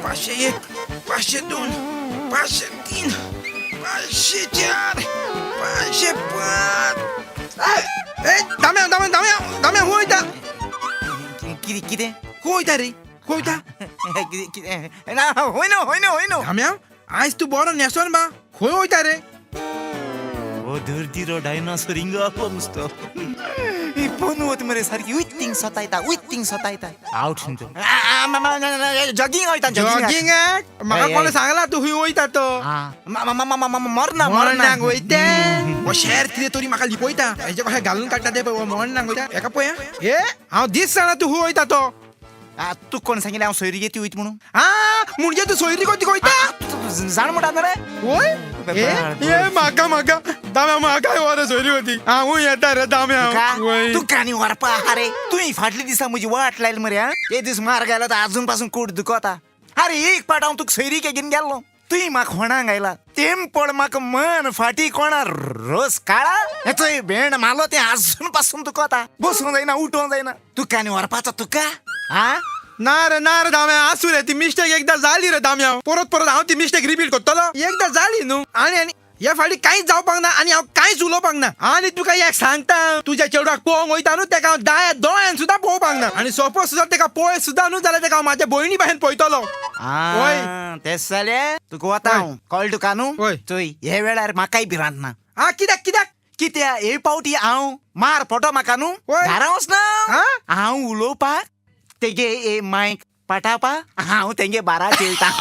501, 502, 503, 504, 505. ए दाम्या दाम्या दाम्या दाम्या, खंय वयता? कितें कितें? खंय वयता रे, खंय वयता? कितें कितें ना, हय न्हू, हय न्हू, हय न्हू. दाम्या, आयज तूं बरो न्हेसोन बा, खंय वयता रे? ओ धरतीरो डायनासोर हिंगा आपलो नुस्तो. पनवत मरे सारकी उयतींग सतायता, उयतींग सतायता. आवट जॉगिंग वयता. जॉगिंगाक म्हाका हय, कोणें हय. सांगला तूं खंय वयता तो. मरना. मरणाक वयता हो शेर, कितें तरी म्हाका लिपयता. हेजे कशें घालून काडटा ते पळय. हो मरणाक वयता हेका पळय. हे हांव दीस जाणा तूं खंय वयता तो. तूं कोण सांगिल्लें हांव सोयरी ती वयता म्हणून? आ, म्हणजे तूं सोयरी कोती वयता? तूं जाण म्हणटा न्हू रे. वय. हे हे म्हाका म्हाका दाम्या, म्हाका हो रे सोयरी होती. हांवूय येता रे दाम्या. वय. तुका आनी व्हरपा आहा रे? तुवें फाटल्या दिसा म्हजी वाट लायली मरे. हा, ते दीस मार घायला तर अजून पासून कूट दुखता. अरे एक पाट हांव तुका सोयरीके घेवन गेल्लो, तुवें म्हाका होणांक आयला तेमपण म्हाका मन फाटी कोणा रोस काळा हेचोय भेंड मारलो, तें अजून पासून दुखता. बसूंक जायना, उठोवंक जायना. तुका आनी व्हरपाचो तुका? हा. ना रे, ना रे दाम्या, आसूं रे. ती मिस्टेक एकदा जाली रे दाम्या, परत परत हांव ती मिस्टेक रिपीट करतलो? एकदा जाली न्हू. आनी आनी हे फाटी कांयच जावपाक ना आनी हांव कांयच उलोवपाक ना. आनी तुका एक सांगता, तुज्या चेडवाक पळोवंक वयता न्हू, तेका हांव दाया दोळ्यान सुद्दां पळोवपाक ना. आनी सपोज सुद्दां तेका पळय सुद्दां न्हू जाल्यार तेका हांव माझ्या भयणी भाशेन पळयतलो. वय. तेच जालें, तुका वता हांव, कळ्ळें तुका न्हू? वय. चोय, हे वेळार म्हाकाय भिरांत ना. आ, कित्याक कित्याक? कित्या हे पावटी हांव मार फोटो म्हाका न्हू. वय. घरा वचना. हा? हांव उलोवपाक तेगे ए मायक पाठापा, हांव तेंगे बारा चेलता.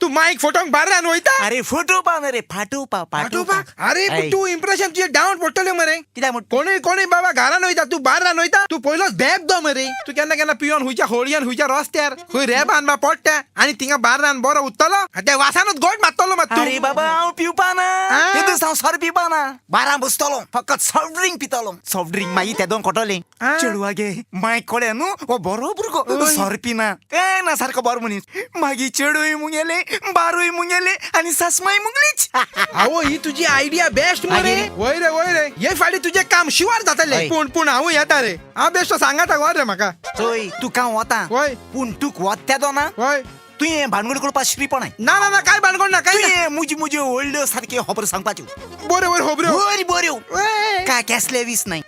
तूं मायक फोटोंक बार्रान वयता? अरे फोटोवपा न्हू रे, फाटोवपा. पाठोवपाक? अरे पूण हय. तूं इम्प्रेशन तुजें डावन पडटलें मरे. कित्याक म्हण? कोणूय कोणूय बाबा घरान वयता, तूं बार्रान वयता. तूं पयलोच बेब दो मरे. तूं केन्ना केन्ना पियोन खुंयच्या होळयेन, खुंयच्या रस्त्यार खंय रेबान बा पडटा आनी थिंगा बार्रान बरो उत्तलो आनी त्या वासानूच गोट मारतलो मात तूं. अरे बाबा, हांव पिवपा ना. आ? ते दीस हांव सोरो पिवपा ना. बारां बसतलो, फकत सॉफ्ट ड्रिंक पितलो. सॉफ्ट ड्रिंक मागीर ते दोन कोटले. आ? चेडवा गे मायक कळ्ळें न्हू, हो बरो भुरगो, ओय. सोरो पिना काय ना, सारको बरो मनीस. मागीर चेडूय मुगेले, बारूय मुगेले आनी सासमाय मुगलीच. आवो, ही तुजी आयडिया बेस्ट मरे. मागीर? वय रे, वय रे, हे फाटी तुजें काम शिवार जातलें. हय. पूण पूण हांवूय येता रे. हांव बेश्टो सांगाता वर रे म्हाका. चोय, तुका वता. वय. पूण तुक वत्या दो ना. वय. तुवें भानगड करपा श्रीपण. ना ना ना, काय भानगड ना, काय ना. तुवें मुजी मुजी व्हडल्यो सारक्यो खबरो सांगपाच्यो. बऱ्यो बऱ्यो खबऱ्यो. बऱ्यो बऱ्यो. वय. काय केसले वीस नाही.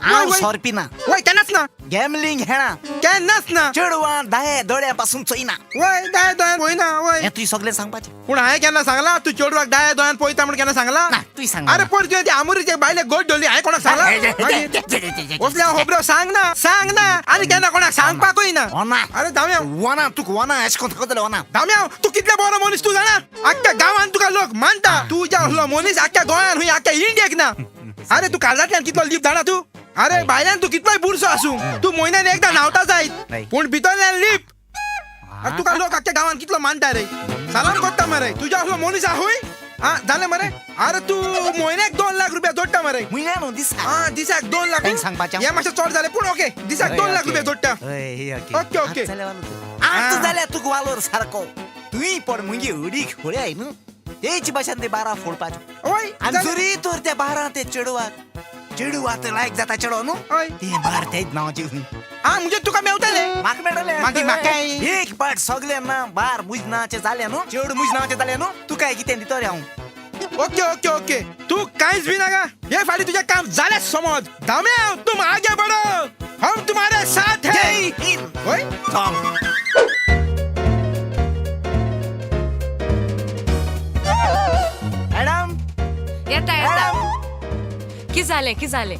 हांव वय. सोरो पिना. वय, केन्नाच ना. गॅमलिंग खेळा. केन्नाच ना. चेडवां दाये दोळ्या पासून चोयना. वय, दाया दोळ्यान पळयना, वय. हें तुवें सगळें सांगपाचें. पूण हांवें केन्ना सांगला तूं चेडवाक दाया दोळ्यान पळयता म्हूण? केन्ना सांगला? ना, तुवें सांग. अरे पण तुवें ते आमुरीचे बायले गोड धरली, हांवें कोणाक सांगला? मागीर असल्या खबऱ्यो सांग ना, सांग ना आनी केन्ना कोणाक सांगपाकूय ना. वना. अरे दाम्या. वना, तुका वना, अशें कोण करतलें वना. दाम्या, तूं कितले बरो मनीस तूं जाणा? आख्ख्या गांवान तुका लोक मानता. तुज्या असलो मनीस आख्ख्या गोंयान खंय, आख्ख्या इंडियेक ना. अरे तूं काळजांतल्यान कितलो लीप जाणा तूं? अरे भायल्यान तूं कितलोय बुरसो आसूं, तूं म्हयन्यान एकदां न्हांवता जायत, हय. पूण भितरल्यान लीप. अरे तुका लोक आख्ख्या गांवान कितलो मानता रे, सलाम करता मरे. तुज्या असलो मनीस आहूय हा जालें मरे. अरे तूं म्हयन्याक 2 लाख रुपया जोडटा मरे. म्हयन्या न्हू, दिसा. हा, दिसाक 2 लाख. तांकां सांगपाचें? हे मातशें चड जालें, पूण ओके, दिसाक 2 लाख रुपया जोडटा. हय. Okay, okay. आतां जाल्यार तुका वालोर सारको. तुवें पण मुगे अडीक होळ्याय न्हू, तेच भाशेन ते बारा फोडपाच्यो. वय. आनी जालें. जरी तर त्या बारा ते चेडवाक, चेडवा तर लायक जाता चेडो न्हू. हय. ते बार तेच नांवाचे. हा, म्हणजे तुका मेवतले. म्हाका मेळटलें. मागीर म्हाकाय. एक पाट सगळे ना बार मुज नांवाचे जाले न्हू, चेडू मुज नांवाचे जाले न्हू, तुका कितें दितो रे हांव. ओके ओके ओके, तू कांयच भी नाका. हे फाटी तुझे काम झाले समज. दाम्या, तुम आगे बढ़ो, हम तुम्हारे साथ हैं. जय हिंद. होय. चल मॅडम. येता येता. मॅडम. की जालें, की जालें?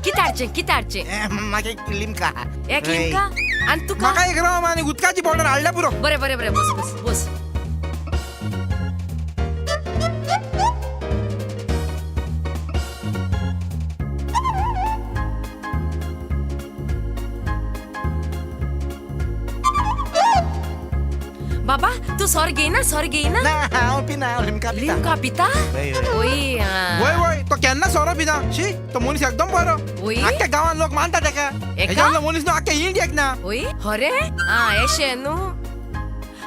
किताडचें, किताडचें? म्हाका एक लिमका. एक लिमका आनी तुका? म्हाका एक रम आनी उदकाची बॉटल हाडल्या पुरो. बरें बरें बरें, बस बस बस. बाबा, तूं सोरो घेयना? सोरो घेयना? ना, हांव पिना, हांव लिमका पिता. लिमका पिता? हय, हय. ओय. वय वय, तो केन्ना सोरो पिना शी. तो मनीस एकदम बरो. वय? आख्ख्या गांवान लोक मानता तेका. एका? हेज्या मनीस न्हू, आख्ख्या इंडियाक ना. ओय, हरे, आ, एशें न्हू.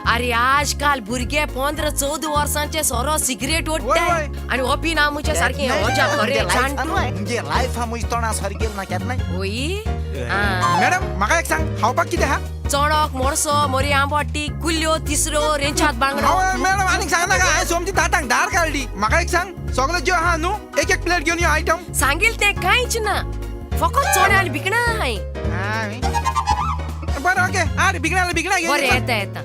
अरे आजकाल भुरगे 15-14 वर्सांचे सोरो सिगरेट वय, ओडटाय वय. आणि ओपी ना मुझे सारखे ओजा खरे जाणटू म्हणजे लायफ म्हजी तोंडा सारकें गेल ना केन्नाय. होई आ. मॅडम म्हाका एक सांग, खावपाक कितें आहा? चणक, मोडसो, मोरी आंबोटी, कुल्ल्यो, तिसऱ्यो, रेंचात बांगडो. हांव मॅडम आनीक सांग नाका, हांवें सोमती दातांक धार काडली. म्हाका एक सांग, सगळें ज्यो आहा न्हू एक एक प्लेट घेवन यो आयटम. सांगील ते कांयच ना, फकत चणे आनी भिकणां आहाय. बरें, ओके. आरे बिगडा बिगडा घेवन बरें, यो. येता येता.